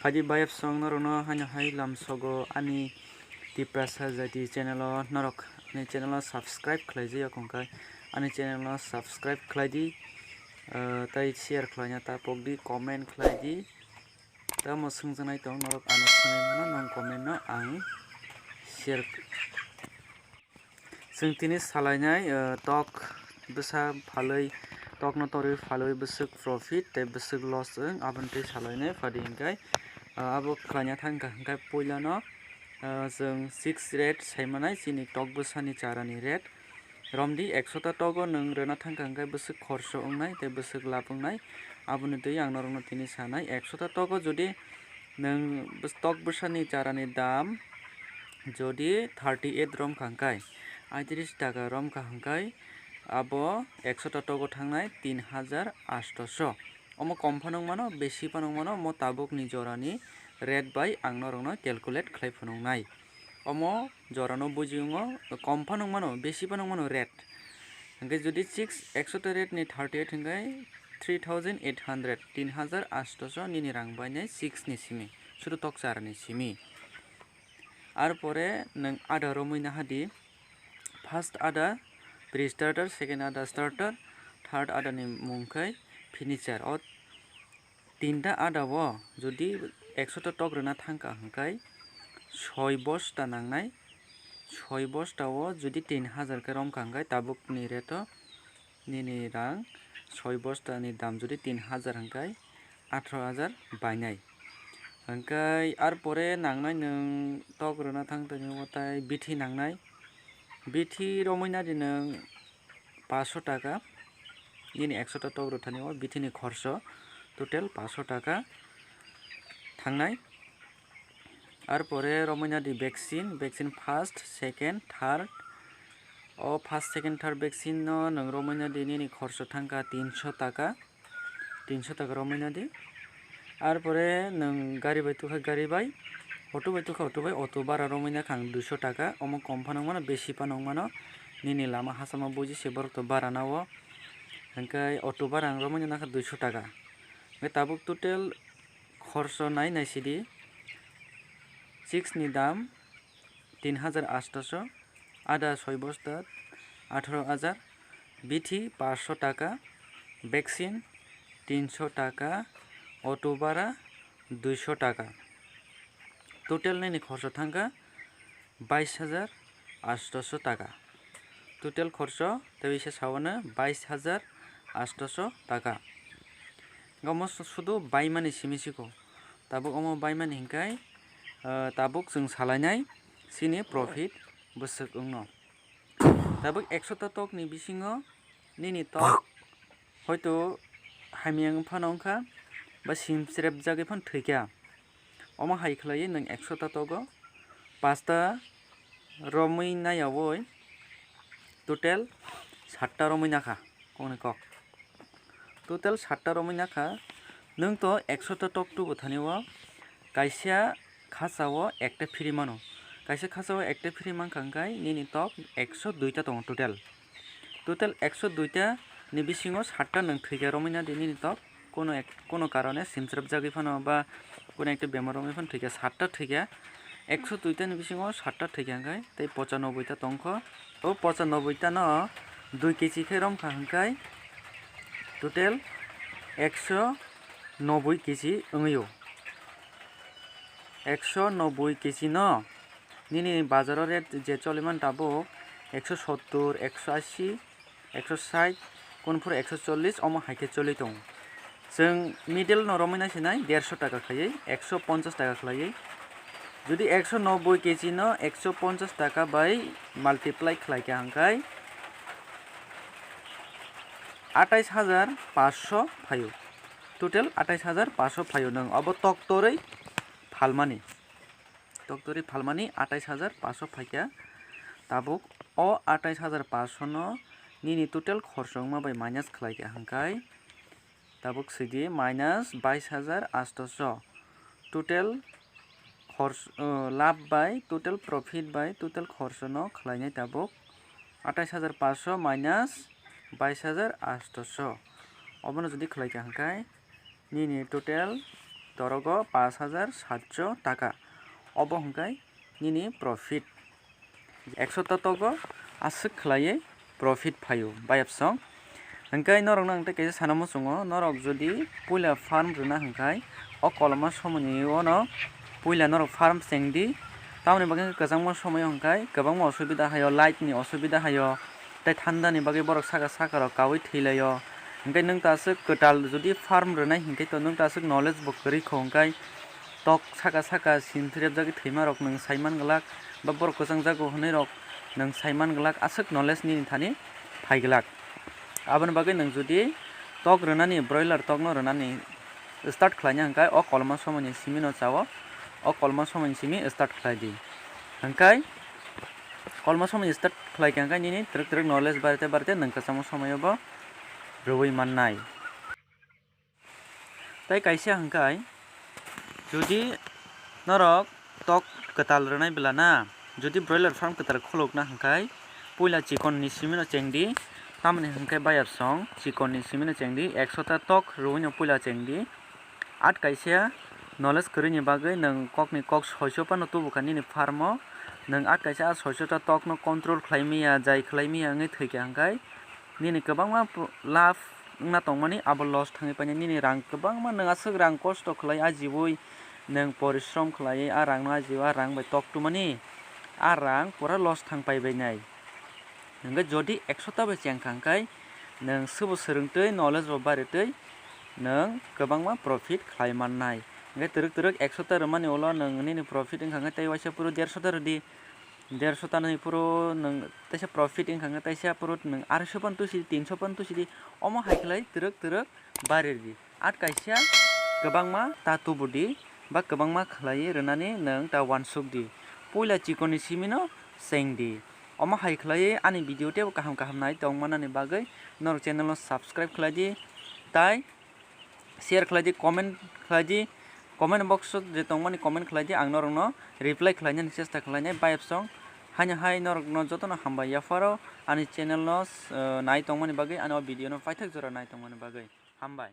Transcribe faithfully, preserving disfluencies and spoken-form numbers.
Phaidi bayapsong norokno haino hai lamsogo ani Tiprasa Jati channel o norok ani channel o subscribe khlai jaya kongkha ani channel o subscribe khlai di, ah, tei share khlaina ta pok di, comment khlai di. Tamo swngjaknai tong norok ano swngwi mano nong comment no ang share. Chwng tini salainai, eh, tok bwsa phalwi, tokno torwi phalwi bwswk profit tei bwswk loss wng, aboni twi salainai. Phadi hinkhe, eh, abo khlaina thangkha hinkhe puilano, eh, chwng six rate saimanai chini tok bwsani charani rate. Romdi ekshota togo nwng rwna thangkha hinkhe bwswk khorso wngnai tei bwswk lab wngnai, aboni twi ang norokno tini sanai. Ekshota togo jodi nwng bwstok bwsani charani dam jodi thirty eight romkha hwnkhe, aitris taka romkha hwnkhe, abo ekshota togo thangnai tin hajar asto so. Omo kom phano wngmano, besi phano wngmano, omo tabukni jorani rate bai ang norokno calculate khlai phunuknai. Omo jorano buji wngo, kom phano wngmano, besi phano wngmano rate. Hwnkhe jodi six, ekshota rate ni thirty eight hwnkhe three thousand eight hundred, tin hajar asto so nini rang bainai six ni simi, sudu tok charni simi. Ar pore nwng ada romwi nahadi, first ada pre-starter, second ada starter, third ada ni mung khe finisher. O tinta ada o jodi ekshota tok rwna thangkha hwnkhe soi bosta nangnai, soi bosta o jodi tin hajar khe romkha hwnkhe tabukni rate o nini rang soi bosta ni dam jodi tin hajar hwnkhe atharo hajar bainai. Hwnkhe ar pore nangnai nwng tok rwna thang tongwi o tai bithi nangnai, bithi romwi nadi nwng paso taka, nini ekshota tok rwthani o bithini khorso total paso taka thangnai. Ar pore romwi nadi vaccine, vaccine first, second, third. O first, second, third vaccine no nwng romwi nadi nini khorso thangkha tinso taka, tinso taka romwi nadi. Ar pore nwng gari bai tukha gari bai, auto bai tukha auto bai, auto bara romwi nakha ang duiso taka. Omo kom phano wngmano, besi phano wngmano, nini lama hachama buji se borok to bara na o. Hwnkhe auto bara ang romwi nakha duiso taka. Hwnkhe tabuk total khorso nai nai sidi, six ni dam tin hajar asto so, ada soi bosta atharo hajar, bithi paso taka, vaccine tinso taka, auto bara duiso taka. Total nini khorso thangkha bais hajar asto so taka. Total khorso tei bisa sawano bais hajar asto so taka. Omo su-, sudu baimani simi siko. Tabuk omo baimani hinkhe, ah, tabuk chwng salainai chini profit bwswk wngno. Tabuk ekshota tokni bisingo nini tok hoito hamya wng phano wngkha ba simsrepjagwi phano thwikha. Omo hai khlaiwi nwng ekshota togo pasta romwi naiyawi total satta romwi nakha kokni kok. Total satta romwi nakha, nwng to ekshota tok tubu thani o kaisa khacha o ekta free mano. Kaisa khacha o ekta free mankha hwnkhe nini tok ekso duita tongo total. Total ekso duita ni bisingo satta nwng thwikha romwi nadi nini tok. Kono ek-, kono karone simsrapjagwi phano ba kono ekta bemar romwi phano thwikha, satta thwikha. Ekso duita ni bisingo satta thwikha hwnkhe tei pochanoboi ta tongkho. O pochanoboi ta no dui keji khe romkha hwnkhe total ekso noboi keji wngwi o. Ekso noboi keji no nini bazaro rate je choliman tabuk ekso sottur, ekso ashi, ekso sait, kunphuru ekso chollish omo hai khe choli tongo. Chwng middle no romwi naisinai derso taka khaiwi ekso ponchash taka khlaiwi. Jodi ekso noboi keji no ekso ponchash taka bai multiply khlaikha hwnkhe atais hajar paanch sho phaio. Total atais hajar paanch sho phaio nwng obo toktorwi phalmani. Toktorwi phalmani atais hajar paanch sho phaikha. Tabuk o atais hajar paanch sho no nini total khorso wngma bai minus khlaikha hwnkhe tabuk swidi minus bais hajar asto sho. Total khors-, o, lab bai total profit bai total khorso no khlainai tabuk atais hajar paanch sho minus bais hajar asto sho. Obono jodi khlaikha hwnkhe nini total torogo pash hajar satso taka. Obo hwnkhe nini profit. Ekso ta togo aswk khlaiwi profit phaio bayapsong. Hwnkhe norokno ang tei kaisa sana muchungo, norok jodi puila farm rwna hwnkhe o koloma somoini ono puila norok farm chengdi. Tamoni bagwi kwchangma somoio hwnkhe kwbangma osubida haio, light ni osubida haio, tei thanda ni bagwi borok saka saka rok kaui thwi laio. Hwnkhe nwng ta aswk kwtal jodi farm rwnai hwnkhe to nwng ta aswk knowledge bo kwrwi kho hwnkhe tok saka saka sintwi repjagwi thwima rok nwng saiman glak, ba borok kwchang jago hwnwi rok nwng saiman glak, aswk knowledge nini thani phai glak. Aboni bagwi nwng jodi tok rwnani, broiler tokno rwnani start khlaina hwnkhe o koloma somoini simi no chao, o koloma somoini simi start khlai di. Hwnkhe koloma somoini start khlai kha hwnkhe nini twrwk twrwk knowledge barite barite nwng kwchangma somoio bo rwui mannai. Tei kaisa hwnkhe, jodi norok tok kwtal rwnai bwlana, jodi broiler farm kwtal khulukna hwnkhe, puila chikon ni simi no chengdi, tamoni hwnkhe bayapsong chikon ni simi no chengdi, ekso ta tok rwui no puila chengdi. At kaisa knowledge kwrwi ni bagwi nwng kokni kok soiso phano tubu kha nini farm o, nwng at kaisa a soiso ta tok no control khlai manya, jai khlai manya wngwi thwi kha hwnkhe, nini kwbangma pu-, love wngna tongmani abo loss thangwi painai. Nini rang kwbangma, nwng aswk rang kosto khlai ajiui, nwng porishrom khlaiwi a rangno ajiui a rang bai tok tumani, a rang pura loss thang pai bainai. Hwnkhe jodi ekso ta bai cheng kha hwnkhe nwng swbo swrwngtwi, knowledge bo baritwi nwng kwbangma profit khlai mannai. Hwnkhe twrwk twrwk ekso ta rwmani ulo nwng nini profit wngkha hwnkhe tei waisa phuru derso ta rwdi. Derso ta nwi phuru nwng teisa profit wngkha hwnkhe teisa phuru nwng aroiso phano tusi di, tinso phano tusi di, omo hai khlai twrwk twrwk bari rwdi. At kaisa kwbangma ta tubu di ba kwbangma khlaiwi rwnani nwng ta uansuk di. Puila chikon ni simi no cheng di. Omo hai khlaiwi ani video teibo kaham kaham nai tong manani bagwi norok channel no subscribe khlai di, tai share khlai di, comment khlai di, comment box o je tongmani comment khlai di, ang norokno reply khlainani chesta khlainai. Bayapsong haino hai norokno jotono hambai yapharo ani channel no, eh, nai tongmani bagwi, ani o video no paithak jora nai tongmani bagwi. Hambai.